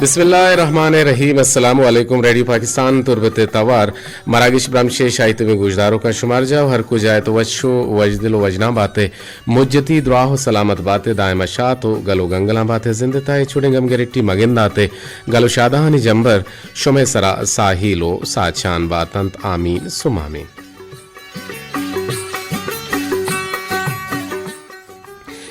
بسم اللہ الرحمن الرحیم۔ السلام علیکم۔ ریڈیو پاکستان تربت توار مراگش برمش شاہی تمیں گوشداروکاں شمار جاہ ہر کجا ات وش و وجدل و وجناں باتے۔ مجتی دراہ و سلامت باتے، دائم شات و گل و گنگلاں باتے، زندتا اے چوڑیں گم گریٹی مگنداتے، گل و شادہانی جمبر شمے سرا ساہیل و ساچان باتنت۔ آمین ثم آمین۔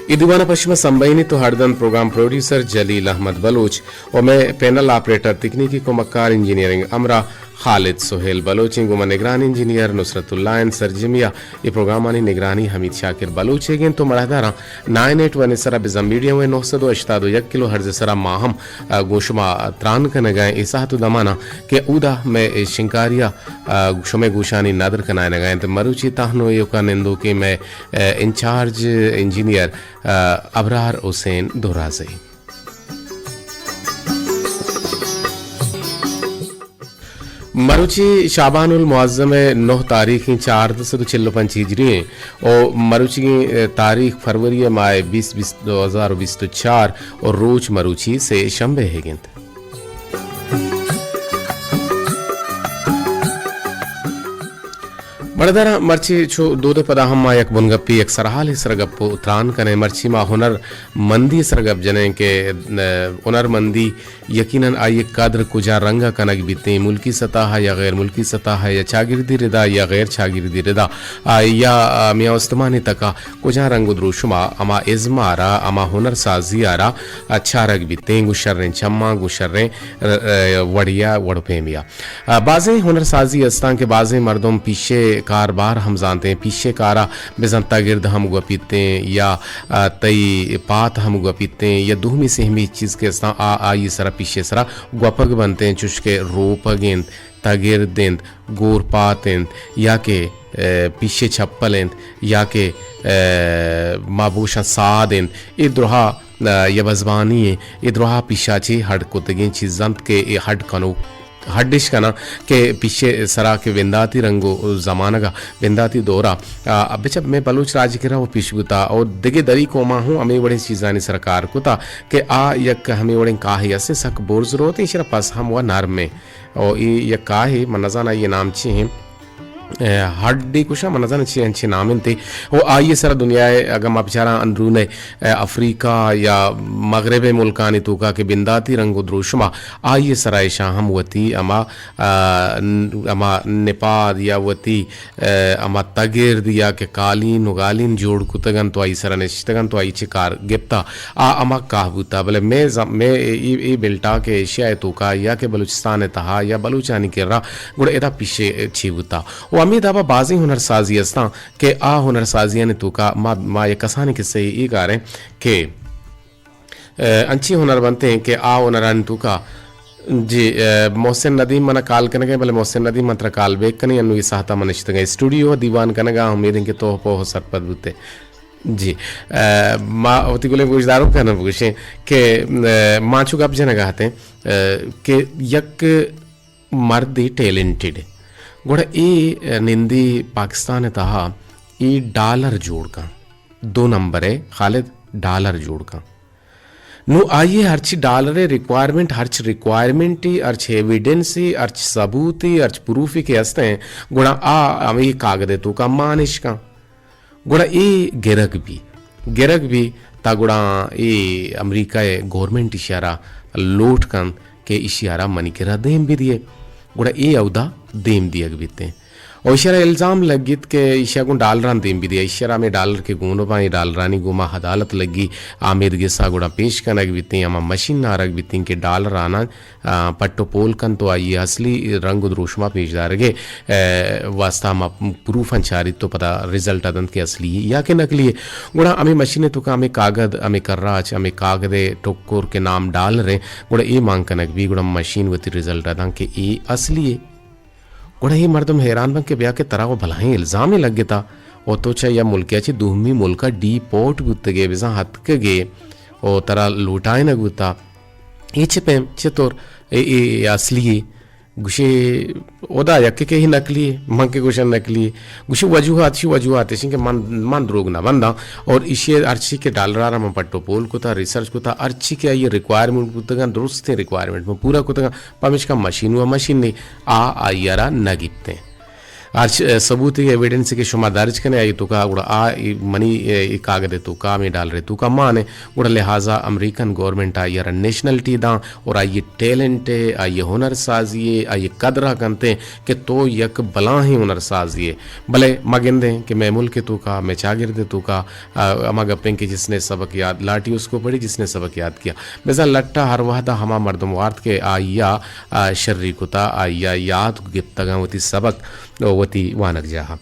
اے دیوان ء پشم ء سمبہینیت و ہڑدنت پروگرام پروڈیوسر جلیل احمد بلوچ و مئے پینل آپریٹر تکنیکی کمکار انجینئرنگ ہمراہ خالد سہیل بلوچ انت، گوں ما نگران انجینئر نصرت اللہ انت۔ سرجمی ء اے پروگرامانی نگرانی حمید شاکر بلوچ ئیگ انت و مڑاہداراں نائن ایٹ ون ء سرا بزاں میڈیم ویو نو سد و ہشتاد و یک کلو ہرٹز ء سرا ما ہم، ء، گوں شما تران کنگ ء ایں۔ اے ساعت و دمان ء کہ اودا مئے شنکاری ء، ء، شمئے گوشانی ندر کنائینگ ء انت۔ مروچی تہنو ایوکا نندوکیں مئے، ء، انچارج انجینئر، ء، ابرار حسین دراز ء۔ مروچی شعبان المعظم ء نہ تاریخ ایں، چاردہ سد و چل و پنچ ہجری ایں و مروچی، ء، تاریخ فروری ء ماہ بیست بیست، دو ہزار و بیست و چار و روچ مروچی سے شنبے ئیگ انت۔ بڑداراں مرچی چو دود ء پدا ہم ما یک بنگپی، یک سرحالے سر گپ و تران کنیں۔ مرچی ما ہنر مندی سر گپ جنیں کہ، ء، ہنر مندی یقیناً آئی قدر کجا رنگ ء کنگ بیتیں، ملکی سطح ء یا غیر ملکی سطح ء یا چاگردی ردا یا غیر چاگردی ردا، آ، یا، آ، میاں استمانی تکا کجا رنگ و دروشما ہما ازم ء را، ہما ہنر سازی ء را، آ، چارگ بیتیں، گوں شریں چماں، گوں شریں، ر-، ر-، وڑیا، وڑ پیمیا۔ آ، بازیں ہنر سازی استاں کہ بازیں مردم پیشے کاربار ہم زانتیں، پیشے کارا بزاں تگرد ہم گوپیتیں یا، آ، تئی پات ہم گوپیتیں یا دومی سہمی چیز کہ استاں آ، آئی سرا پیشے سرا گوپگ بنتیں، چوشکہ روپگ انت، تگرد انت، گورپات انت یا کہ، آ، پیشے چپل انت یا کہ، آ، ما بوشاں ساد انت۔ اے درہا، آ، یا بزبانی انت، اے درہا پیشا چے ہڈ کتگیں چیز انت کہ اے ہڈ کنوک ہڈ اش کناں کہ پیشے سرا کہ بنداتی رنگ و زمانگ ء بنداتی دور ء، آ، بچہ مئے بلوچ راج ء کرا و پیش بوتا و دگہ دری قوماں ہوں ہمے وڑیں چیزانی سرا کار کتا کہ آ یک ہمے وڑیں کاہے است سک برز روت، ایشرا پس ہم و نرم ء و اے یک کاہے من نزاناں آئی نام چی ہیں، ء، ہڈ ڈی کشا من نزاناں چی انچے نام انت و آئی سرا دنیا ء اگاں ما بچاراں اندرون ء افریقہ یا مغرب ء ملکانی توکا کہ بنداتی رنگ و دروشما آئی ء سرا ایشاں ہم وتی ہما، آ، ن-، ہما نپاد یا وتی، آ، ہما تگرد یا کہ کالین و گالین جوڑ کتگ انت و آئی سرا نشتگ انت و آئی چہ کار گپتا آ ہما کاہ بوتا۔ بلے مئے زم-، مئے اے، اے بلٹا کہ ایشیا ء توکا یا کہ بلوچستان ء تہا یا بلوچانی کرا گڑا ادا پیشے چی بوتا۔ و ہمے دابا بازیں ہنر سازی استاں کہ آ ہنر سازیانی توکا ما، ما یک کسانیں کسہ ء اے گاریں کہ ء، انچیں ہنرمندیں کہ آ ہنرانی توکا، جی، ء، محسن ندیم منا کال کنگے، بلے محسن ندیم من ترا کال بیک کنیں، انو اے ساعتا من نشتگاں اسٹوڈیو ء دیوان کنگا، امیدیں کہ تو پوہ سرپد بوتے۔ جی، ء، ما وتی گلیں گوشداروکاں بگوشیں کہ، ء، ما چو گپ جنگا اتیں، ء، کہ یک مردے ٹیلنٹڈ، گڑا اے نندی پاکستان ء تہا اے ڈالر جوڑ کن، دو نمبر ء خالد ڈالر جوڑ کن۔ نو آئی ء ہرچی ڈالر ء ریکوائرمنٹ، ہرچ ریکوائرمنٹ ء، ہرچ ایویڈنس ء، ہرچ ثبوت ء، ہرچ پروف ء کہ ہستیں، گڑا آ ہمے کاگد ء توکا مانش کن۔ گڑا اے گرگ بی، گرگ بی تا گڑا اے امریکہ ء گورنمنٹ ایشی ء را لوٹ کنت کہ ایشی ء را منی کرا دیم بدیے۔ گڑا اے اودا دیم دیگ بیتیں۔ و ایشی ء را الزام لگیت کہ ایشی ء گوں ڈالراں دیم بدیے۔ ایشی ء را ہمے ڈالر کہ گون باں، اے ڈالرانی گوما عدالت لگی، آمید گسا گڑا پیش کنگ بیتیں، ہما مشین آرگ بیتیں کہ ڈالر آناں آ، پٹ و پول کنت و آئی ء اصلی رنگ و دروشما پیش دارگ ء، ء، واسطہ ہما پروفاں چاریت و پدا رزلٹ ء دنت کہ اصلی یے یا کہ نقلی یے۔ گڑا ہمے مشین ء توکا ہمے کاگد، ہمے کراچ، ہمے کاگد ء ٹکر کہ نام ڈالر ء، گڑا اے مان کنگ بی، گڑا مشین وتی رزلٹ ء دنت کہ اے اصلی یے۔ گڑا اے مردم حیران بنت کہ بیا کہ ترا و بلاہیں الزامے لگتا و تو چہ یا ملکے ء چہ دومی ملک ء ڈیپورٹ بوتگے، بزاں اتکگے و ترا لوٹائینگ بوتا۔ اے چہ پیم چطور اے، اے، اے اصلی یے؟ گوشے، اودا یکے کہ ہی نقلی اے، من کہ گوشاں نقلی اے۔ گوشے وجوہات، شی وجوہات ایشیں کہ من، من دروگ نہ بنداں۔ اور ایشی ہرچی کہ ڈالرا را من پٹ و پول کتا، ریسرچ کتا، ہرچی کہ آئی ریکوائرمنٹ بوتگاں، درستیں ریکوائرمنٹ من پورا کتگاں، پمیشکا مشین و مشین نے، آ آئی را نہ گیپتیں۔ ہرچ ثبوت، ایویڈنس کہ شما درج کنے آئی توکا، گڑا آ ای منی ای کاغذ توکا، ہمیں ڈالر توکا مانے، گڑا لہذا امریکن گورنمنٹ آئی را نیشنلٹی داں اور آئی ٹیلنٹ اے، آئی ہنر سازی اے، آئی قدرا کنتے کہ تو یک بلاہیں ہنر سازی اے۔ بلے ما گندیں کہ مئے ملک توکا، مئے چاگرد توکا، آ، ہما گپیں کہ جس نے سبق یاد، لاٹھی اس کو پڑھی جس نے سبق یاد کیا۔ بزاں لٹا ہر وہدا ہما مردم وارت کہ آئیا، آ، شری کتا، آئیا یاد گپتگاں وتی سبق و وتی وانگجاہا۔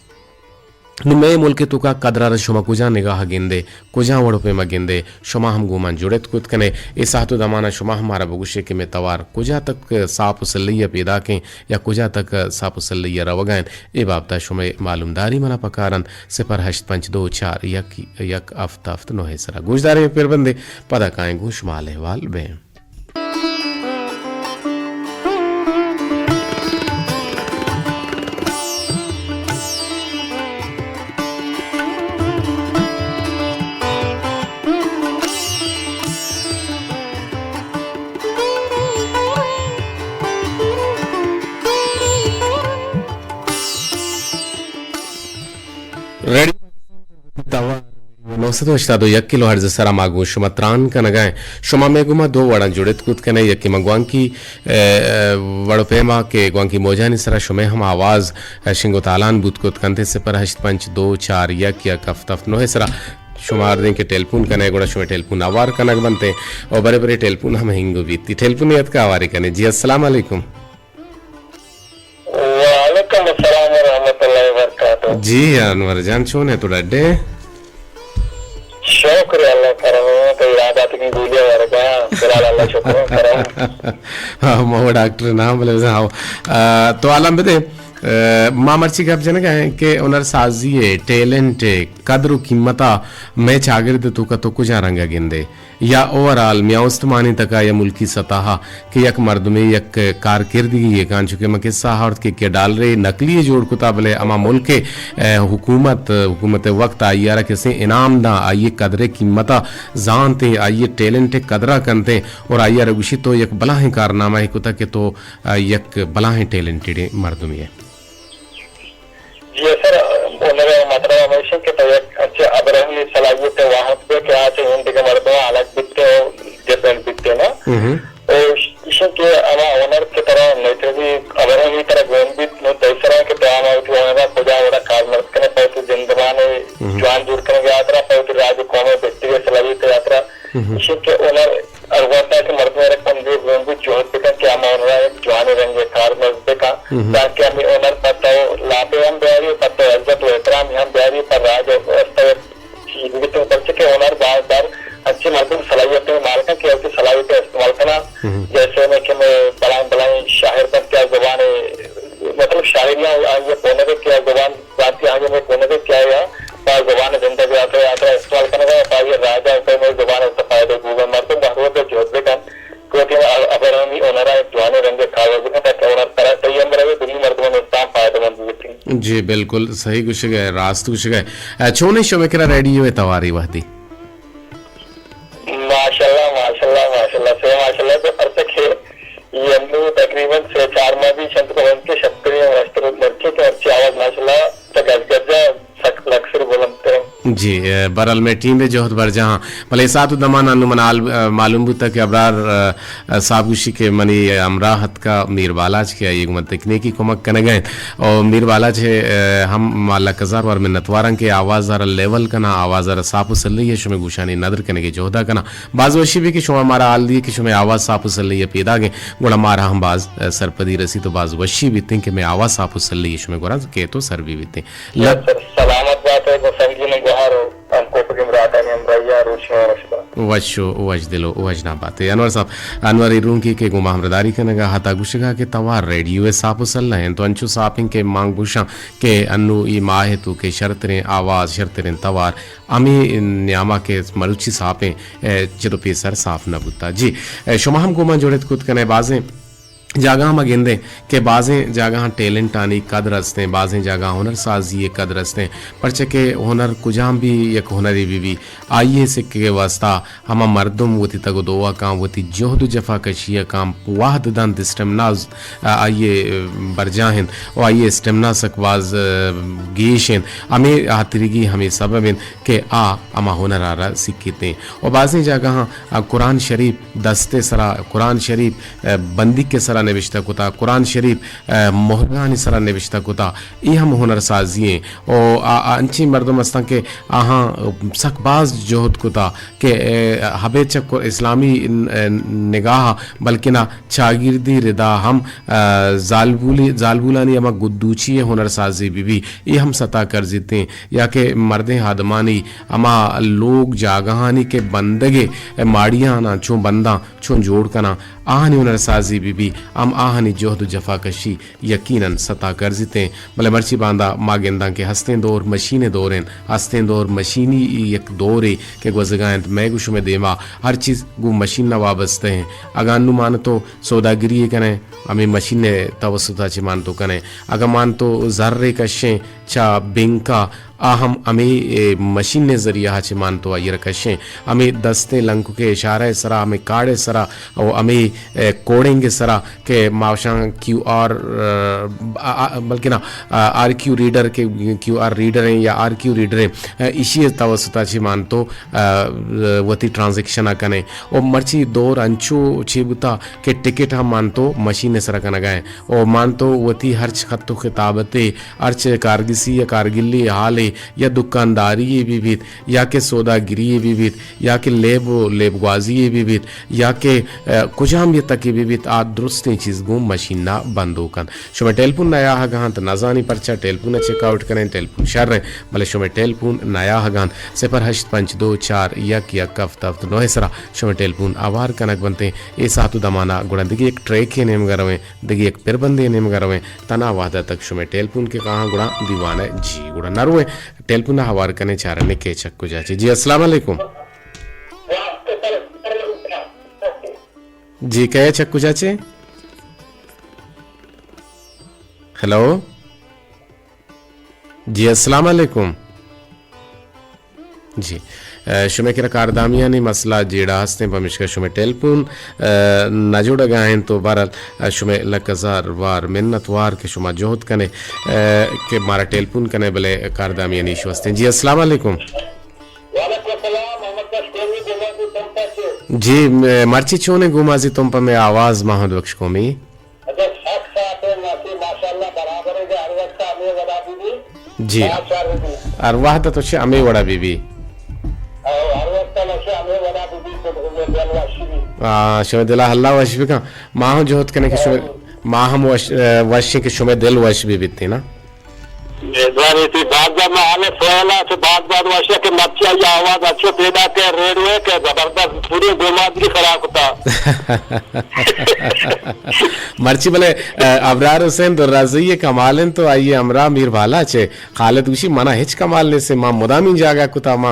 نوں مئے ملک توکا قدرا را شما کجا نگاہ گندے، کجا وڑ و پیما گندے، شما ہم گوں من جڑت کت کنے۔ اے ساعت و دمانا شما ہم مارا بگوشے کہ مئے توار کجا تک صاف و سلہی پیداکیں یا کجا تک صاف و سلہی روگا انت۔ اے بابتا شمئے معلومداری منا پکار انت۔ صفر ہشت پنچ دو چار یک یک ہفت ہفت نوہ سرا گوشداریں، پر بندے، پدا کائیں گوں شما حال احوال بیں۔ ریڈیو نو سد و ہشتاد و یک کلو ہرٹز سرا ما گوں شما تران کنگا ایں۔ شما مئے گوما دو وڑاں جڑت کت کنے، یکے ما گوانکی، اے، اے، وڑ و پیما کہ گوانکی موجانی سرا شمئے ہم آواز، اے، شنگ و تالان بوت کت کنتے، صفر ہشت پنچ دو چار یک یک ہفت ہفت نوہ سرا شما ہر دیں کہ ٹیلیفون کنے، گڑا شمئے ٹیلیفون آوار کنگ بنتے، او برے برے ٹیلیفون ہم ہنگ بیت۔ ٹیلیفون اتکا آوارے کنے۔ جی، السلام علیکم۔ وعلیکم السلام ورحمۃ اللہ وبرکاتہ۔ جی انور جان، چون ئے تو؟ ڈڈ ئے؟ شکر اللہ کرم، تو یادات کی گولیاں ورگا، فی الحال اللہ شکر کرم۔ ہاں، ما ڈاکٹر نام بلے ہاں۔ آ، تو عالم بدے، آ، ما مرچی گپ جنگا ایں کہ ہنر سازی اے، ٹیلنٹ اے، قدر و قیمتا مئے چاگرد توکا تو کجا رنگا گندے؟ یا اوورآل میاں استمانی تکا یا ملکی سطحا کہ یک مردمے یک کارکردگی یے کن، چونکہ من قصہ آورت کہ، کہ ڈالرے نقلی جوڑ کتا، بلے ہما ملک، اے، حکومت، حکومت وقت آئی را کسے انعام داں، آئی قدر قیمتا زانتے، آئی ٹیلنٹ قدرا کنتے اور آئی را گوشی تو یک بلاہیں کارنامہ کتا کہ تو، آ، یک بلاہیں ٹیلنٹڈ مردمے ئے۔ جی سر، ہنر ءِ مطلب ہمیش انت کہ تو یک انچیں ابرہمی صلاحیت ءِ واہند بئے کہ آ چہ اے دگہ مردماں الگ بیت ءُ ڈیفرنٹ بیت نا۔ ہم۔ او ایش انت کہ ہما ہنر کہ ترا نیچرلی ابرہمی ترا گون بیت، نوں تئی سرا کہ تو ہما وتی ہنر ءَ کجا وڑا کارمرز کنے، پہ وتی زندمان ءِ ہم۔ جوان جوڑ کنگ ءِ ہاترا، پہ وتی راج ءُ قوم ءِ بہتری ءِ صلاحیت ءِ ہاترا۔ ہم۔ ایش انت کہ ہنر ہر وھدا کہ مردم ءَ را کمزور گون بیت، جہد بکن کہ ہما ہنر ءَ یک جوانیں رنگے کارمرز بکن، ہم۔ تانکہ ہمے ہنر پہ تو لاپے ہم بیاری، پہ تو عزت ءُ احترام ہم بیاری، پہ راج ءُ واسطہ یک چیز بیت۔ پرچہ کہ ہنر باز بار انچیں مردم صلاحیت ءِ مالک انت کہ وتی صلاحیت ءَ استعمال کناں۔ ہم۔ جیسے میں کہ میں بلائیں بلائیں شاعر بنت کہ آ زبان ءِ، مطلب شاعری آئی ءِ ہنر کہ آ زبان زانتی آئی ءِ ہنر کہ آ یا پہ زبان ءِ زندگ ءِ ہاترا، ہاترا استعمال کنگ ءَ، پہ آئی ءِ راج ءَ کہ مئے زبان ءَ فائدہ بوگ ءَ، مردم ہر وھد ءَ جہد بکن کہ وتی ابرہمی ہنر ءَ یک جوانیں رنگے کارمرز بکن، تاکہ ہنر ترا تئی ہمبراہ ءُ دگہ مردمانی استان فائدہ مند بیت۔ جی بالکل صحیح گوشگ ءَ، راست گوشگ ءَ۔ چونیں شمئے کرا ریڈیو ءِ توار اے وھدی؟ ماشاءاللہ، ماشاءاللہ، ماشاءاللہ، سے ماشاءاللہ، تو پرچہ کہ اے انوں تقریباً سے چار ماہ بیش انت کہ من کہ شپتریں ءُ وشتر مرچی کہ مرچی آواز ماشاءاللہ تو گج گج ءَ سک لکسر بلندتر انت۔ جی، اے، برحال مئے ٹیم ءِ جہد برجاہ انت۔ بلے اے ساعت ءُ دمان انوں من حال، اے، معلوم بوتگ کہ ابرار، اے، صاحب گوشی کہ منی ہمراہ اتکا میر بالاچ کہ آئی ءَ گوں من تکنیکی کمک کنگ ءَ انت۔ او میر بالاچ ءِ، اے، ہم ما لک ہزار وار منتوار آں کہ آواز ءَ را لیول کناں، آواز ءَ را صاف ءُ سلہی ءَ شمئے گوشانی ندر کنگ ءِ جہد ءَ کناں۔ باز وشی بیت کہ شما مارا حال دیئے کہ شمئے آواز صاف ءُ سلہی ءَ پیداگ انت، گڑا مارا ہم باز، اے، سرپدی رسیت ءُ باز وشی بیت کہ مئے آواز صاف ءُ سلہی ءَ شمئے گورا کیت ءُ سر بہ بیت۔ جی سر، سلامت بات ئے، گوں سنگینیں گوہار ءُ ہمکوپگیں براتانی ہمراہی ءَ روچ ءُ وش بات۔ وش ءُ وش دل ءُ وش نام بات ئے۔ انور صاحب، انور ایرونکی کہ گوں ما ہمراہداری کنگ ءَ ات، آ گوشگ ءَ کہ توار ریڈیو ءِ صاف ءُ سلہ انت، تو انچو صاف انت کہ ما گوشاں کہ انوں اے ماہ ءِ توکا شرتریں آواز، شرتریں توار ہمے نیاما کہ مروچی صاف انت، اے، چد ءُ پیسر صاف نہ بوتگ۔ جی، اے، شما ہم گوں ما جڑت کت کن ئے، بازیں جاگہاں ما گندیں کہ بازیں جاگہاں ٹیلنٹانی قدر استیں، بازیں جاگہاں ہنر سازی ءِ قدر استیں، پرچہ کہ ہنر کجام بھی یک ہنرے بہ بی، آئی ءِ سکگ ءِ واسطہ ہما مردم وتی تگ و دو ءَ کاں، وتی جہد و جفا کشی ءَ کاں، وہد دنت، اسٹیمنا ز-، آئی ءِ برجاہ انت و آئی ءِ اسٹیمنا سک باز، آ، گیش انت۔ ہمے ہاترگی ہمے سبب انت کہ آ ہما ہنر ءَ را سکیتیں۔ و بازیں جاگہاں، آ، قرآن شریف دست ءِ سرا، قرآن شریف، آ، بندیک ءِ سرا نبشتہ کتا، قرآن شریف، آ، مہرگانی سرا نبشتہ کتا، اے ہم ہنر سازی ایں۔ و آ، آ، انچیں مردم استاں کہ آہاں سک باز جہد کتا کہ، آ، ہبے چہ اسلامی ن-، نگاہ بلکنا چاگردی ردا ہم، آ، زالبولی، زالبولانی ہما گدوچی ءِ ہنر سازی بہ بی، اے ہم ستا کرزیتیں۔ یا کہ مردیں آدمانی ہما لوگ جاگہانی کہ بندگ ءِ ماڑیاناں چون بنداں، چون جوڑ کناں، آہانی ہنر سازی بہ بی، ہم آہانی جہد و جفا کشی یقیناً ستا کرزیتیں۔ بلے مرچی باندا ما گنداں کہ ہستیں دور مشین ءِ دور انت، ہستیں دور مشینی یک دورے کہ گوزگا انت۔ مئے گوں شمئے دیما ہر چیز گوں مشین ءَ وابستہ انت۔ اگاں انوں مان تو سوداگری ءَ کنیں، ہمے مشین ءِ توسط ءَ چہ مان تو کنیں۔ اگاں مان تو زر ءَ کشیں چہ بینک ءَ، آ ہم ہمے، اے، مشین ءِ ذریعہ ءَ چہ مان تو آئی ءَ را کشیں۔ ہمے دست ءِ لنکک ءِ اشارہ ءِ سرا، ہمے کارڈ ءِ سرا و ہمے، اے، کوڈنگ ءِ سرا کہ ما وشاں کیو آر، آ، آ، آ، بلکنا، آ، آر کیو ریڈر کہ کیو آر ریڈر ایں یا آر کیو ریڈر ایں، آ، ایشی ءِ توسط ءَ چہ مان تو، آ، وتی ٹرانزیکشن ءَ کنیں۔ و مرچی دور انچو چے بوتا کہ ٹکٹ ہم مان تو مشین ءِ سرا کنگا ایں۔ و مان تو وتی ہرچ خط و خطابتے، ہرچ کارگسی یا کارگلی حالے یا دکانداری یے بہ بیت، یا کہ سوداگری یے بہ بیت، یا کہ لیب و لیب گوازی یے بہ بیت، یا کہ، آ، کجام یے تکے بہ بیت، آ درستیں چیز گوں مشین ءَ بندوک انت۔ شمئے ٹیلپون نیاہگ ءَ انت، نزانی پرچا ٹیلپون ءَ چیک آؤٹ کنیں، ٹیلپون شر انت، بلے شمئے ٹیلپون نیاہگ ءَ انت۔ صفر ہشت پنچ دو چار یک یک ہفت ہفت نو ءِ سرا شمئے ٹیلپون آوار کنگ بنتیں۔ اے ساعت و دمانا گڑا دگہ یک ٹریکے نیمگا رویں، دگہ یک پربندے نیمگا رویں۔ تنا وہدا تک شمئے ٹیلپون کہ کاہاں گڑا دیوان ءَ جی گڑا نہ رویں۔ ٹیلپون ءَ ہوار کنیں، چارنے کئے چہ کجا چے۔ جی، السلام علیکم۔ جی، کئے چہ کجا چے؟ ہیلو۔ جی، السلام علیکم۔ جی، اے، شمئے کرا کاردامیانی مسئلہ جیڑہ ہستیں، پمیشکا شمئے ٹیلپون، اے، نہ جوڑگا انت، تو بہرحال، اے، شمئے لک ہزار وار منت وار کہ شما جہد کنے، اے، کہ مارا ٹیلپون کنے، بلے کاردامیانی ایشو ہستیں۔ جی، السلام علیکم۔ وعلیکم السلام، محمد بخش قومی گومازی تمپ ءَ چے؟ جی، م-، مرچی چونیں گومازی تمپ ءَ؟ مئے آواز محمد بخش قومی۔ اگہ شک ساعت ءَ ناسی ماشاءاللہ برابر ہے، ہر وقت ہمے وڑا بی بی۔ جی۔ ہر وقت تو چے ہمے وڑا بی بی۔ او، ہر وقت نہ چے ہمے وڑا بی بی، تو ہمے دل وشی بی۔ آ، شمئے دلا اللہ وش بکن۔ ما ہم جہد کنے کہ شمئے، ما ہم وش، اے، وشیں کہ شمئے دل وش بی بیتی نا۔ میزبان، تئی باز باز، ما حال سوال ءَ چہ باز باز وش کہ مرچی آئی آواز اچو پیدا کہ ریڈیو ءَ کہ زبردست پوری گومازگی سرا کتا۔ مرچی بلے، اے، ابرار حسین درازئی ءِ کمال انت تو آئی ءِ ہمراہ میر بالاچ ءِ۔ خالد گوشی منا ہچ کمال نیست، ما مدامی جاگہ کتا، ما،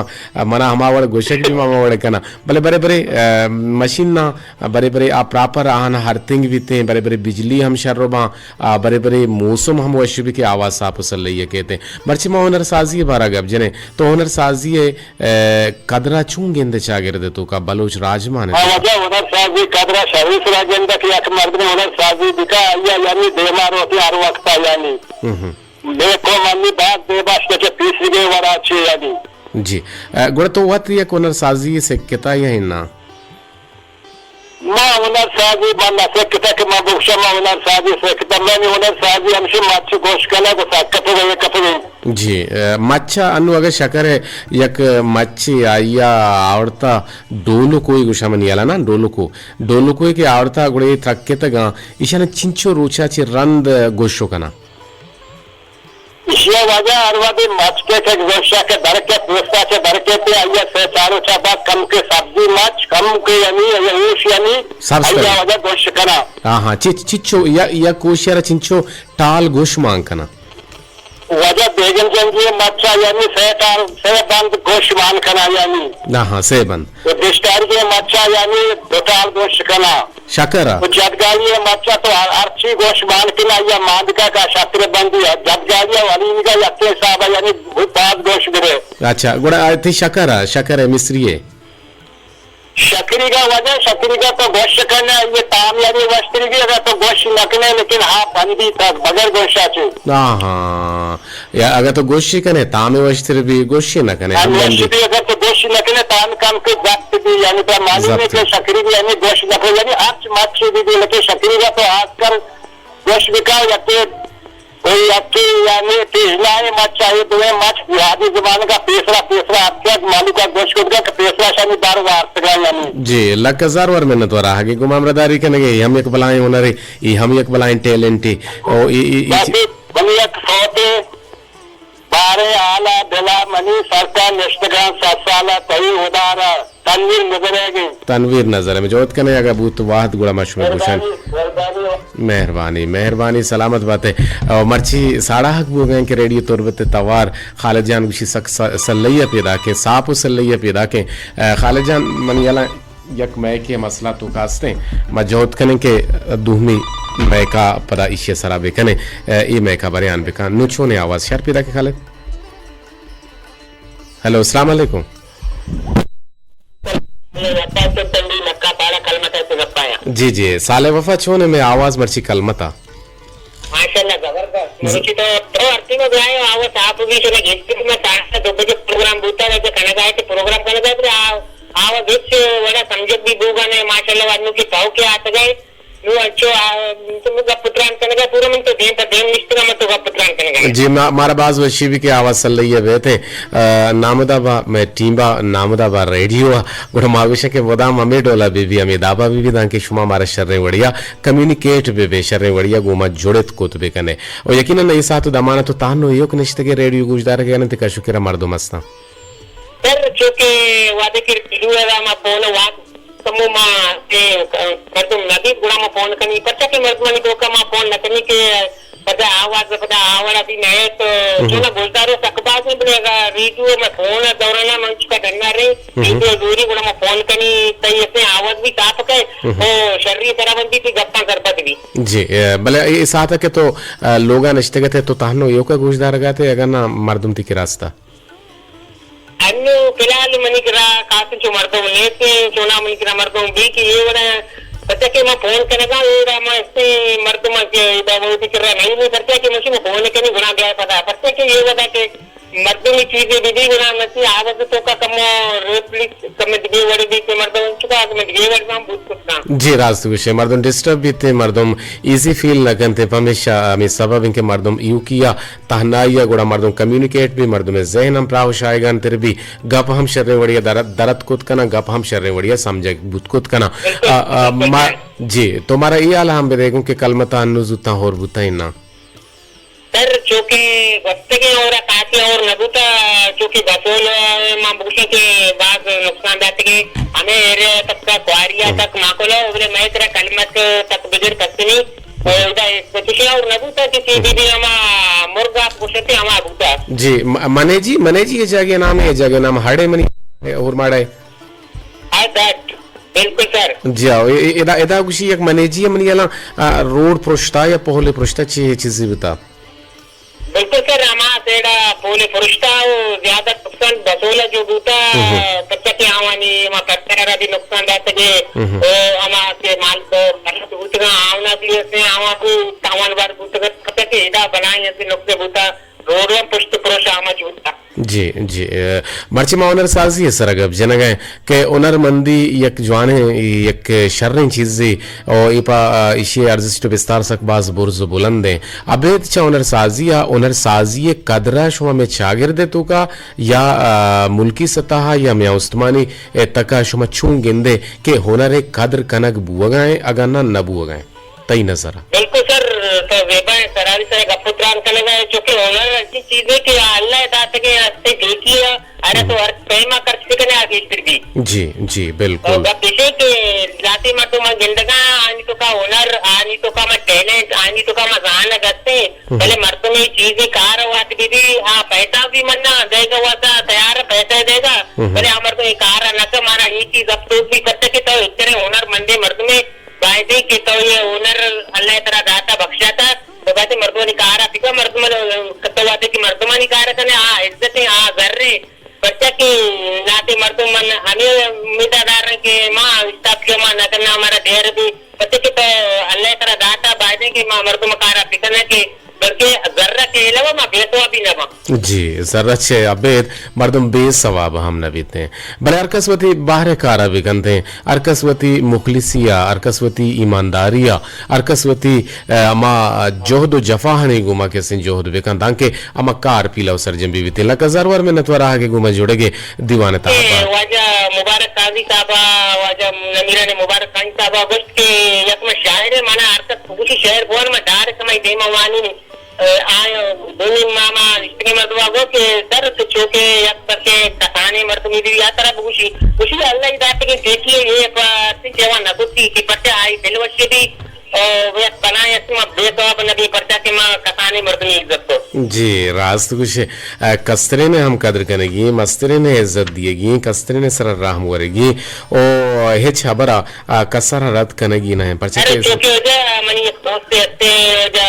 منا ہما وڑ گوشگ بی ما ہما وڑ کنا۔ بلے برے برے، اے، مشین نا برے برے آ پراپر آہان ارتھنگ بیتیں، برے برے بجلی ہم شر باں، آ، برے برے موسم ہم وش بی کہ آواز صاف و سلہی ءَ کیتیں۔ مرچی ما ہنر سازی ءِ بارہ گپ جنیں، تو ہنر سازی ءِ، اے، قدر ءَ چون گندے چاگرد ءِ توکا بلوچ راجمان ءِ ما توکا؟ واجہ ہنر سازی قدر ءَ شری سرا گندہ کہ یک مردم ہنر سازی بکا، آئی ءَ یعنی دیما روتی ہر وقت ءَ یعنی۔ ہم ہم۔ بے کو منی باز بے باش کہ پیسری وڑا چے یعنی۔ جی۔ اے، گڑا تو وت یک ہنر سازی سکتا یا ہنا؟ ما ہنر سازی ما نہ سکتا کہ ما بگشاں ما ہنر سازی سکتا۔ منی ہنر سازی ہمشی مچ گوش کنگ و سکتگ و کتگ۔ جی، اے، مچ انو اگہ شکر ءِ یک مچے آئی ءَ آورتا ڈولکوئے گوشاں منی ہیالا نا، ڈولکو۔ ڈولکوئے کہ آورتا گڑا اے ترکتگاں، ایشاں چنچو روچا چہ رند گوشو کناں؟ ایشی ءِ واجہ ہر وہدے مچ کہ، کہ گوشت کہ در کئیت، پوست ءَ چہ در کئیت، آئی ءَ سے چار روچ ءَ بعد کمکے سبزی مچ، کمکے یعنی، یا اوش یعنی، سبز آئی ءَ کناں۔ واجہ گوشت کناں۔ ہاں، ہاں، چچ-، چچو، یا، یا کوشی ءَ را چنچو ٹال گوش مان کناں۔ واجہ بیگم جنگی مچ ءَ یعنی سے ٹال، سے بند گوش مان کناں یعنی۔ ہاں، ہاں، سے بند۔ و دشتاری مچ ءَ یعنی دو ٹال گوش کناں۔ شکر ءَ۔ و جدگالی ءِ مچ ءَ تو ہر، ہرچی گوش مان کن آئی ءَ ماندکا کا شتر بندی ءَ۔ جدگالی ءَ و حلیمگا یکیں حساب ءَ، یعنی باز گوش برے۔ اچھا، گڑا آ تئی شکر ءَ، شکر ءِ مصری ءِ۔ شکریگا وجہ، شکریگا تو گوش کن ئے، یہ تام یعنی وشتری بھی اگر تو گوش نہ کنے، لیکن ہاں بندی تک بغیر گوشا چے۔ ہاں، ہاں۔ یا اگر تو گوشی کنے، تام وشتر بھی گوشی نہ کنے، ہم ہم گوشی بندی۔ بھی اگر تو گوشی نہ کنے، تام کم کے ضبط بھی، یعنی تو معلوم ہے ضبط۔ کہ شکری بھی یعنی گوش نہ کنے، یعنی ہر مچ بھی بھی، لیکن شکریگا تو آج کل گوش بکا یا کہ کوئی اچھی یعنی تیزنا ہے مچ چاہیے، دوئے مچ جہادی زبان کا پیسرا، پیسرا اچھا مالو کا گوش کو کہ پیسرا شانی دار وارتگا یعنی۔ جی، لک ہزار وار منت وار آہگے گوں ہمراہداری کنگے، ہم یک بلائیں ہنرے، ای ہم یک بلائیں ٹیلنٹے۔ او ای، ای، ای، باقی منی یک صوتے بارے آلا دلا منی سرتا نشتگاں ست سالا تئی ادارا تنویر نظر ہے گے۔ تنویر نظر ہے، میں جوت کنے اگا بوت واحد گڑا ما شمے گوشان۔ مہربانی، مہربانی۔ مہربانی، مہربانی، سلامت باتے۔ او مرچی ساڑا حق بوگیں کہ ریڈیو تربت توار خالد جان گوشی سک س-، سلئی پیدا کے، ساپ و سلئی پیدا کے۔ اے، خالد جان، منی یلا یک میکے مسئلہ تو کاستیں، ما جہد کنیں کہ دومی میکا پدا ایشی سرا بکنیں، اے، اے میکا بریان بکن۔ نو چونے آواز شر پیدا کے خالد؟ ہیلو، السلام علیکم۔ جی، جی، صالح وفا چونے میں آواز مرچی کلمتا؟ ماشاءاللہ، زبردست۔ ز- مروچی تو، تو ارتی میں بلائے آواز آپ بھی چلے گیستی میں ساڑھے دو بجے پروگرام بوتا ہے، جو کنگا ہے کہ پروگرام کنگا ہے، آ-، آواز ہچ وڑا سمجھت بھی بوگا نہیں، ماشاءاللہ، ورنو کی پاؤ کے آتا گئے، نو اچھو، آ، تو میں گپ پتران کنگا، پورا من تو دیم پر دیم نشتگا، میں تو گپ پتران کنگا۔ جی، ما-، مارا باز وشی بھی کہ آواز سلئی ہے بیتے، آ، نامدا با میں ٹیم با، نامدا با ریڈیو آ، گڑا ما گوشاں کہ مدام ہمے ڈولا بی بی، ہمے دابا بی بی، دانکہ شما مارا شریں وڑیا کمیونیکیٹ بہ بے، شریں وڑیا گوما جڑت کت بہ کنے۔ و یقیناً اے ساعت و دمانا تو تہنو ایوک نشتگے ریڈیو گوشدارگ انت کہ شکر مردم ہستاں۔ سر، چونکہ وعدے کہ ریڈیو ہے، ما فون وات کمو ما کہ مردم نبی گڑا ما فون کنی، پرچا کہ مردمانی توکا ما فون نہ کنی کہ پدا آواز، پدا آوڑا بھی نئے تو چونا گلدارو سک باز نہیں بنے گا۔ ریڈیو میں فون دورانا من چکا ڈنگا رہی، ریڈیو دوری گڑا میں فون کنی، تئی اپنے آواز بھی صاف کئے، او شری سرا بندی تھی گپاں سرپد بھی۔ جی، اے، بلے اے ساعت کہ تو، اے، لوگا نشتگتے تو تہنو ایوکا گوشدارگاتے، اگر نا مردم تھی کہ راستہ؟ انو فی الحال منی کرا خاص چو مردم نیست، چونا منی کرا مردم بھی کہ یہ وڑا پتہ کہ ما فون کنگا، یہ وڑا ما اسے مردم کہ دا وہ بھی کرا نہیں، نہیں کرتا کہ مجھے فون کنی گنا گیا پتا، پتہ کہ یہ وڑا کہ مردم چیزیں بھی بھی گنا نسی، آواز تو کا کم ریپلیس کم دگے وڑے بھی کہ مردم چکا کم دگے وڑے ہم بوت کتا۔ جی، راست گوشے، مردم ڈسٹرب بیتے، مردم ایزی فیل نہ کنتے، پمیشا ہمیں سبب ان کہ مردم ایوکیا تہنائی ء گڑا مردم کمیونیکیٹ بی، مردم ء ذہن ہم پراہ و شایگان تر بی، گپ ہم شریں وڑی ء در-، درت کت کناں، گپ ہم شریں وڑی ء سمجھگ بوت کت کناں۔ بالکل، آ، آ، بالکل ما-، جی، تو مارا اے حال ہم بدے گوں کہ کلمہ تا انو زوتاں ہور بوتاں انا؟ سر، چونکہ گوستگیں اور کافی اور نہ بوتا، چونکہ بسول ما بوشیں کہ باز نقصان داتگیں، ہمیں ایریا تک کا کواریا تک ماکولا، بلے میں ترا کلمت تک بگر کسنی۔ ادا کچھ اور نہ بوتا کہ سی بی بی ہما مرغ آپ گوشتے ہما بوتا۔ جی، م-، منے جی، منے جی، یہ جگہ نام ہے، یہ جگہ نام ہڑے منی ہے، اور ماڑے۔ آ، دیٹ، بالکل سر۔ جی ہاں، اے-، اے-، ادا، ادا گوشی یک منے جی منی الان، آ، روڈ پرشتا یا پہلے پرشتا چی چیزی بوتا؟ بالکل سر، ہما سیڑا پولے پرشتا و زیادہ نقصان بسولا جو بوتا، پچا کہ آوانی ہما پتر را بھی نقصان داتگے، او ہما کہ مال کو مرد بوتگا آونا بھی اسے آواں کو تاوان بار بوتگا، پچا کہ ادا بلائیں اسے نقصے بوتا، روڈ و پشت پروش آما جو بوتا۔ جی، جی، اے، مرچی ما ہنر سازی سرا گپ جنگا کہ ہنرمندی یک جوانیں، یک شریں چیزے، او اے پا، آ، ایشی ارزشت و بستار سک باز برز و بلند ایں۔ ابید چہ ہنر سازی ء، ہنر سازی ء قدر ء شما مئے چاگرد ء توکا یا، آ، ملکی سطح ء یا میاں استمانی ء تکا شما چون گندے کہ ہنر ء قدر کنگ بوگا ایں اگاں نہ نہ بوگا ایں؟ تئی نظر ء۔ بالکل سر، تو زیبا ہے سرانی سر گپ و تران کنگا ہے، چونکہ ہنر ایسی چیزے کہ اللہ داتگے ہستے دیتی ہے، ارے تو ہر ٹائم ء خرچ بکنے آ گیشتر بھی۔ جی، جی، بالکل۔ اور گپ ایشے کہ ذاتی مردم من گندگا، آنی تو کا ہنر، آنی تو کا من ٹیلنٹ، آنی تو کا من زانگ ہستے، بلے مردم یہ چیزیں کار وات بھی بھی، آ پیسہ بھی منا دے گا، واسا تیار پیسہ دے گا، بلے آ مردم یہ کار نہ کر، مارا یہ چیز افسوس بھی کرتے کہ تو اتنے ہنر مندے مردمے بایدیں کہ تو یہ ہنر اللہ ترا داتا، بخشاتا، تو بایدیں مردمانی کارا بکن، مردم، تو وہدے کہ مردمانی کارا کنے، آ عزت ایں، آ زر ایں، پرچا کہ لہتے مردم من ہمے امیدا دارن کہ ما اشتاپ کہ ما نہ کناں، مارا دیر بی، پرچا کہ تو اللہ ترا داتا، بایدیں کہ ما مردم کارا بکناں کہ بلکہ زر ء کہ علاوہ ما بے ثوابی نہ باں۔ جی، زر ء چہ ابید مردم بے ثواب ہم نہ بیت ایں۔ بلے ہر کس وتی بہر ء کار ء بکنت ایں، ہر کس وتی مخلصی ء، ہر کس وتی ایمانداری ء، ہر کس وتی، ء، ہما جہد و جفاہانی گوما کسیں جہد بکنت، تانکہ ہما کار پیلو سرجم بہ بیت۔ لکہ زرور منتوار آہگ ء گوما جوڑگ ء دیوان ء تہا اے با۔ واجہ مبارک قاضی صاحب ء، واجہ نمیران مبارک قاضی صاحب ء گوشت کہ یک من شاعر ء، مانا ہر کس بگوشی شعر بوان، من ڈائریکٹ ہمائی دیما وانی۔ آیا دومی ماما اشتگیں مردم ء گو کہ سر تو چوکہ یک بلکہ کسانیں مردمی بی آ ترا بگوشی، گوشی اللہ ء داتگیں پیٹی ء اے پہ ارسی جوان نہ کتی کہ پرچہ آئی دل وشی بی، او یک بلائیں است ما بے ثواب نہ بی پرچہ کہ ما کسانیں مردمی عزت کو۔ جی، راست گوشے، ء، کسترین ء ہم قدر کنگی، مسترین ء عزت دیگی، کسترین ء سر رحم ورگی، او ہچ ہبرا آ، کسر ء رد کنگی نہ انت، پرچا ارے کہ چوکہ واجہ منی یک دوستے ہستے، واجہ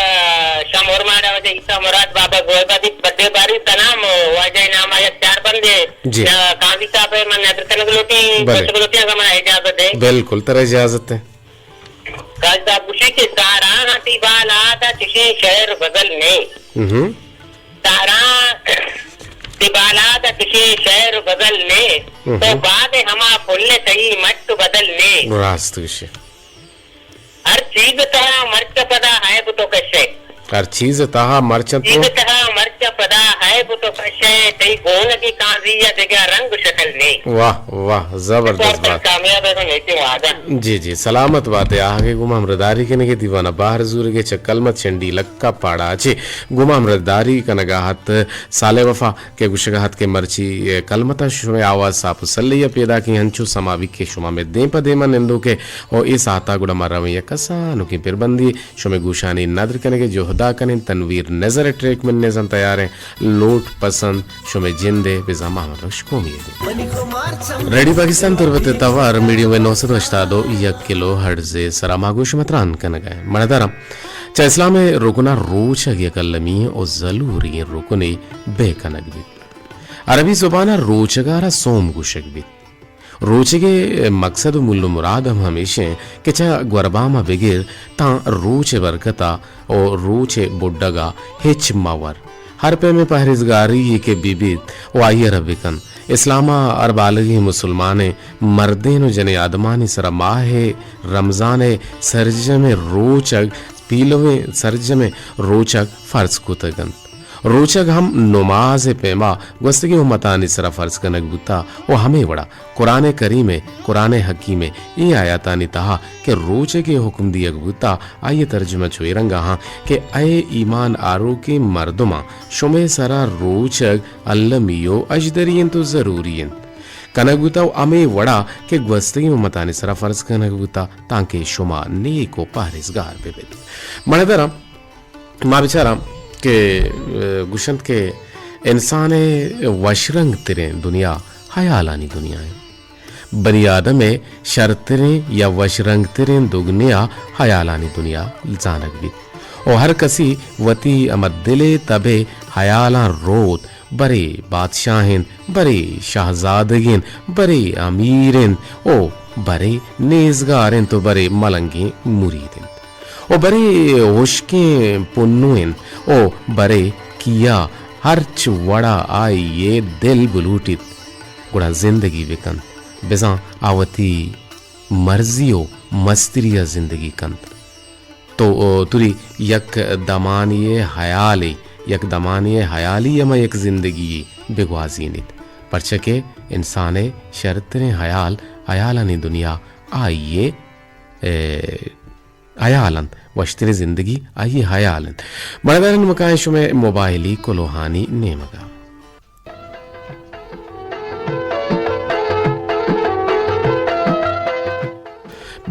شام اورماڑا، واجہ عیسیٰ مراد، بابا زویبا دی بڈے باری سلام، واجہ نام ء یک چار بندے، جی۔ یا قاضی صاحب ء من ندر کنگ لوٹی، بلے۔ گوشگ لوٹی، اگر من اجازت دے۔ بالکل، ترا اجازت ہے۔ قاضی صاحب گوشی کہ ساراں تی بالا دا چشیں شعر غزل نہیں۔ ہم۔ تاراں تی بالاد ء چشیں شعر و غزل نے، تو باد ہما پل تئی مٹ و بدل نے۔ راست گوشے۔ ہر چیز تہا مرچ پدا عیب تو کشے۔ ہر چیز تہا مرچ تو۔ چیز تہا مرچ پدا عیب تو کشے، تئی گون کی قاضی یا دگہ رنگ و شکل نے۔ واہ، واہ، زبردست بات۔ کامیاب ہے تو نیچے وعدہ۔ جی، جی، سلامت بات ئے۔ آہگے گوں ما ہمراہداری کنگے دیوان ء بہر زورگے چہ کلمت چنڈی لکا پاڑا چے گوں ما ہمراہداری کنگا ات صالح وفا کہ گوشگا ات کہ مرچی کلمت ء شمئے آواز ساپ و سلہی ء پیداکیں، انچو سما بی کہ شما مئے دیم پہ دیم ء نندوکے او اے ساعت ء گڑا ما رویں یک کسانکیں پربندی شمئے گوشانی ندر کنگے جہدا کنیں تنویر نظر ٹریک من نظم تیاریں۔ لوٹ پسند شمئے جندے بزاں ما ہمر وش قومی ئے۔ ریڈیو پاکستان تربت ء توار میڈیم ویو نو سد ہشتاد و یک کلو ہرٹز ء سرا ما گوش متران کنگ ء۔ مڑداراں چہ اسلام ء رکن ء روچگ یک المی و ضلوری رکنے بہ کنگ بیت۔ عربی زبان ء روچگ ء را سوم گوشگ بیت۔ روچگ ء مقصد و مول و مراد ہم ہمیش انت کہ چہ گوربام ء بگر تاں روچ ء برکت ء و روچ ء بڈگ ء ہچ مہ ور۔ ہر پیمیں پہریزگاری یے کہ بہ بیت و آئی ء را بہ کن۔ اسلام ء ہر بالغیں مسلمانیں مردین و جنیں آدمانی سرا ماہ رمضان ء سرجمیں روچگ، پیلویں سرجمیں روچگ فرض کتگ انت۔ روچگ ہم نماز ء پیما گوستگیں امتانی سرا فرض کنگ بوتا و ہمے وڑا قرآن کریم ء، قرآن حکیم ء اے آیاتانی تہا کہ روچگ ء حکم دیگ بوتا، آئی ء ترجمہ چو اے رنگا ہاں کہ اے ایمان آروکیں مردماں، شمئے سرا روچگ المی و اژدری انت و ضروری انت۔ کنگ بوتا و ہمے وڑا کہ گوستگیں امتانی سرا فرض کنگ بوتا، تانکہ شما نیک و پہریزگار بہ بیت۔ مڑداراں ما بچاراں کہ، ء، گوشنت کہ انسان ء وشرنگ تریں دنیا ہیالانی دنیا انت۔ بنی آدم ء شرتریں یا وشرنگ تریں دگنیا ہیالانی دنیا زانگ بیت۔ و ہر کسی وتی ہما دل ء تب ء ہیالاں روت، برے بادشاہ انت، برے شہزادگ انت، برے امیر انت و برے نیزگار انت و برے ملنگیں مرید انت۔ و برے ہشکیں پنو انت و برے کیا ہرچ وڑا آئی ء دل بلوٹیت، گڑا زندگی بکنت، بزاں آ وتی مرضی و مستری ء زندگی کنت۔ تو، او، توری یک دمانی ء ہیالے، یک دمانی ء ہیالی ہما یک زندگی بگوازینیت۔ پرچہ کہ انسان ء شرتریں ہیال، ہیالانی دنیا آئی ء، اے، ہیال انت، وشتریں زندگی آئی ء ہیال انت۔ مڑداریں نمکائیں شمئے موبائلی کلوہانی نیمگا۔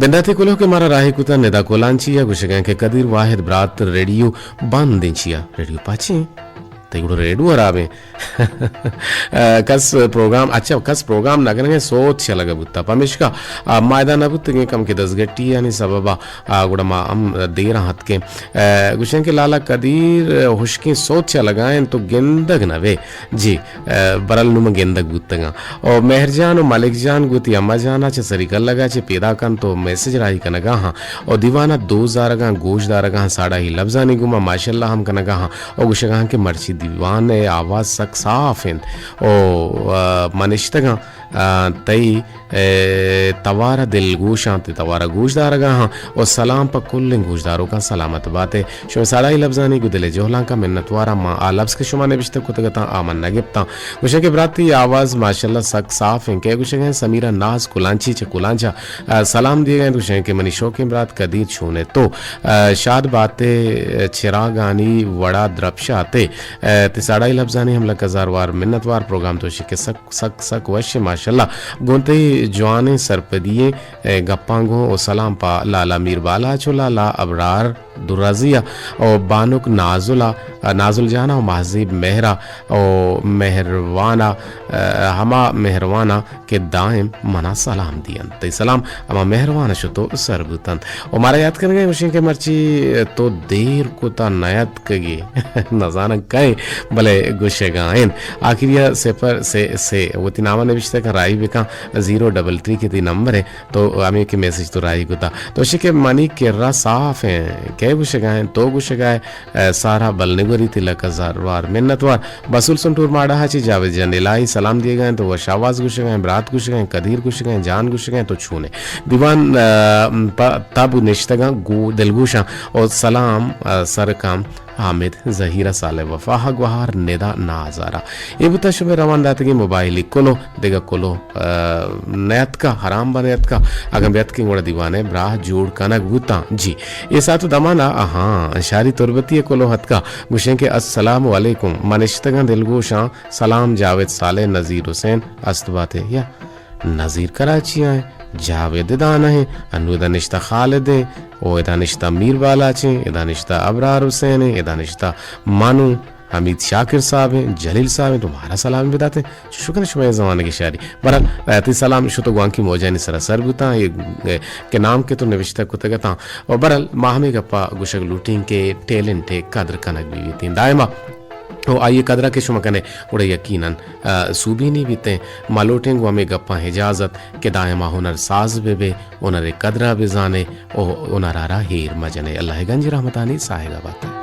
بنداتے کلوہ کہ مارا راہی کتا ندا کلانچی ء گوشگاں کہ قدیر واحد برات ریڈیو بند انچی ء ریڈیو پاچیں۔ تئی گڑا ریڈو ہرابیں۔ کس پروگرام، اچھا، کس پروگرام نہ کنگیں، سوت شلگ بوتا۔ پمیشکا، آ، ما ادا نہ بوتگیں، کم کہ دزگٹی یعنی سببا، آ، گڑا ما ہم دیر ہتکیں۔ آ، گوشن کہ لالا قدیر، آ، ہشکیں سوت شلگائیں تو گندگ نہ بے۔ جی، آ، برل نو من گندگ بوتگاں۔ او مہر جان و ملک جان گوتی اما جانا چہ سری کلگا چہ پیدا کن تو میسج راہی کنگا ہاں۔ او دیوانا دوست دارگاں، گوش دارگاں، ساڑاہی لبزانی گوما ماشاءاللہ ہم کنگا ہاں۔ او گوشگاں کہ مرچی دیوان ء آواز سک صاف انت۔ او، آ، من نشتگاں، آ، تئی، اے، توار ء دلگوشاں، تئی توار ء گوش دارگا ہاں۔ او سلام پہ کلیں گوشداروکاں، سلامت باتے۔ شمئے ساڑائی لبزانی گوں دل ء جہلانکاں منتواراں۔ ما آ لبز کہ شما نبشتہ کتگ اتاں، آ من نہ گپتاں۔ گوشاں کہ برات تئی آواز ماشاءاللہ سک صاف انت۔ کئے گوشگ ء سمیرہ ناز کلانچی چہ کلانچا، آ، سلام دیگ ء انت۔ گوشاں کہ منی شوکیں برات قدیر چون ئے تو، آ، شاد بات ئے، چراگانی وڑا درپشات ئے۔ آ، تئی ساڑائی لبزانی ہم لک ہزار وار منتوار۔ پروگرام تو شکے سک سک سک وش ماشاءاللہ۔ گوں تئی جوانیں سرپدی ئیں، اے، گپاں گوں و سلام پہ لالا میر بالاچ و لالا ابرار درازی ء و بانک نازل ء، نازل جان ء و مہذیب مہر ء و مہروان ء، اے، ہما مہروان ء کہ دائم منا سلام دینت۔ تئی سلام ہما مہروان ء شتو سر بوتنت۔ و مارا یات کنگ ء گوشیں کہ مرچی تو دیر کتا نیاتکگے، نزاناں کئے، بلے گوشگا انت۔ آخری ء صفر سے سے وتی نام ء نبشتہ کن، راہی بکن، زیرو ڈبل تھری کہ تئی نمبر ء، تو ہمے کہ میسج تو راہی کتا۔ تو شکے منی کرا صاف ہیں، کئے گوشگا ہیں، تو گوشگا ہے، اے، سارا بلنگوری تئی لک ہزار وار منت وار۔ بسول سنٹور ماڑا چی جاوید جان الہی سلام دیگا ہیں، تو وش آواز گوشگا ہیں، برات گوشگا ہیں، قدیر گوشگا ہیں، جان گوشگا ہیں، تو چونے۔ دیوان، اے، پہ تب نشتگاں گو دلگوشاں اور سلام، اے، سرکام حامد زہیر ء سال ء وفا ء گوہار ندا نازارا۔ اے بوتا شمئے روان داتگیں موبائلی کلو، دگہ کلو، آ، نیاتکا، حرام بہ نیاتکا، اگاں بیاتکیں گڑا دیوانے براہ جوڑ کنگ بوتاں۔ جی، اے ساعت و دمانا، آہاں، شاری تربتی ء کلو ہتکا، گوشیں کہ السلام علیکم، من اشتگاں دلگوشاں، سلام جاوید صالح نذیر حسین است باتے یا نذیر کراچی ء ایں، جاوید ادا نہ ایں، انو ادا نشتہ خالد ایں، او ادا نشتہ میر بالاچ ایں، ادا نشتہ ابرار حسین ایں، ادا نشتہ مانو حمید شاکر صاحب ایں، جلیل صاحب ایں، تو مارا سلام بدات ایں۔ شکر شمئے زمانگی شاری۔ برحال، تئی سلام شت و گوانکی موجانی سرا سر بوتاں، اے، اے، کہ نام کہ تو نوشتہ کتگ اتاں۔ و برحال، ما ہمے گپا گوشگ لوٹیں کہ ٹیلنٹ ء قدر کنگ بہ بیتیں۔ دائما و آئی ء قدر ء کہ شما کنے، گڑا یقیناً، آ، سوبینی بیتیں۔ ما لوٹیں گوں ہمے گپاں اجازت کہ دائما ہنر ساز بہ بے، ہنر ء قدر ء بہ زانے و ہنر ء را ہیر مہ جنے۔ اللہ ء گنج رحمتانی ساہگ ء بات۔